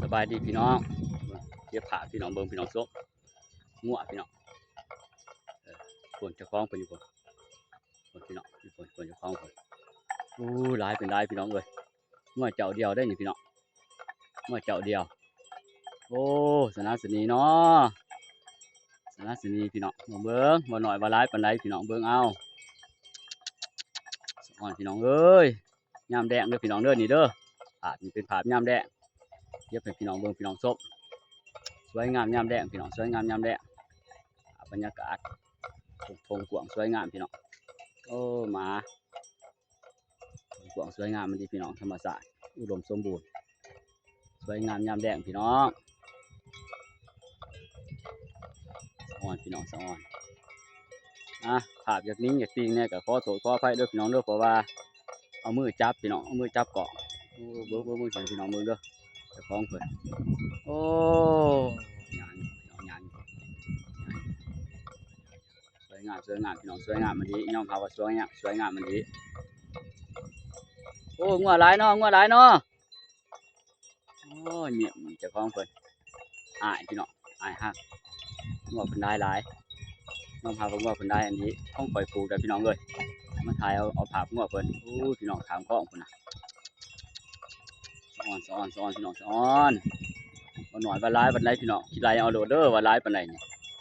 ສະບາຍດີພີ່ນ້ອງ ເກັບພາບພີ່ນ້ອງເບິ່ງ ພີ່ນ້ອງຊົມ ງົວພີ່ນ້ອງ ເອີ ຄົນເຈົ້າຂອງເພິ່ນຢູ່ພຸ້ນ ພຸ້ນພີ່ນ້ອງ ພຸ້ນ ຄົນເຈົ້າຂອງເພິ່ນ ໂອ້ ຫຼາຍເປັນຫຼາຍພີ່ນ້ອງເອີຍ ງົວເຈົ້າດຽວເດ້ນີ້ພີ່ນ້ອງ ງົວເຈົ້າດຽວ ໂອ້ ສະໜາສະໜີເນາະ ສະໜາສະໜີພີ່ນ້ອງ ເບິ່ງ ວ່າໜ້ອຍວ່າຫຼາຍປານໃດພີ່ນ້ອງເບິ່ງເອົາ ສະອອນພີ່ນ້ອງເອີຍ ຍາມແລງເດີພີ່ນ້ອງເດີ ນີ້ເດີ ພາບນີ້ເປັນພາບຍາມແລງ ເກັບໃຫ້ພີ່ນ້ອງເບິ່ງ ພີ່ນ້ອງຊົມ ສວຍງາມຍາມແລງພີ່ນ້ອງ ສວຍງາມຍາມແລງ ພາບບັນຍາກາດ ທົ່ງກວ້າງສວຍງາມພີ່ນ້ອງ ໂອ້ ໝາ ກວ້າງສວຍງາມອີ່ຫຼີພີ່ນ້ອງ ທຳມະຊາດອຸດົມສົມບູນ ສວຍງາມຍາມແລງພີ່ນ້ອງ ສະອອນພີ່ນ້ອງ ສະອອນ ອ່າ ພາບຢາກໜິງຢາກຕິ່ງແດ່ກໍຂໍໂທດຂໍອະໄພເດີພີ່ນ້ອງເດີ ເພາະວ່າເອົາມືຈັບພີ່ນ້ອງ ເອົາມືຈັບກ້ອງ ໂອ້ ເບິ່ງ ເບິ່ງ ເບິ່ງ ພີ່ນ້ອງເບິ່ງເດີ ເຈົ້າຂອງເພິ່ນ ໂອ້ ຍາງ ຍາງ ສວຍງາມ ສວຍງາມພີ່ນ້ອງ ສວຍງາມອີ່ຫຼີ ຍອມຮັບວ່າສວຍງາມ ສວຍງາມອີ່ຫຼີ ໂອ້ ງົວຫຼາຍເນາະ ງົວຫຼາຍເນາະ ໂອ້ ຍິ້ມເຈົ້າຂອງເພິ່ນ ອາຍພີ່ນ້ອງ ອາຍຮັກ ງົວເພິ່ນຫຼາຍໆ ຍອມຮັບວ່າງົວເພິ່ນຫຼາຍອີ່ຫຼີ ຂອງຂ້ອຍຜູກໄດ້ພີ່ນ້ອງເອີຍ ມາຖ່າຍເອົາ ເອົາພາບງົວເພິ່ນ ໂອ້ ພີ່ນ້ອງຂ້າງຄອງພຸ້ນນະ ສະອອນ ສະອອນ ສະອອນ ພີ່ນ້ອງ ສະອອນ ບໍ່ໜ້ອຍວ່າຫຼາຍປານໃດພີ່ນ້ອງ ຄິດໄລ່ເອົາໂລດເດີ ວ່າຫຼາຍປານໃດນີ້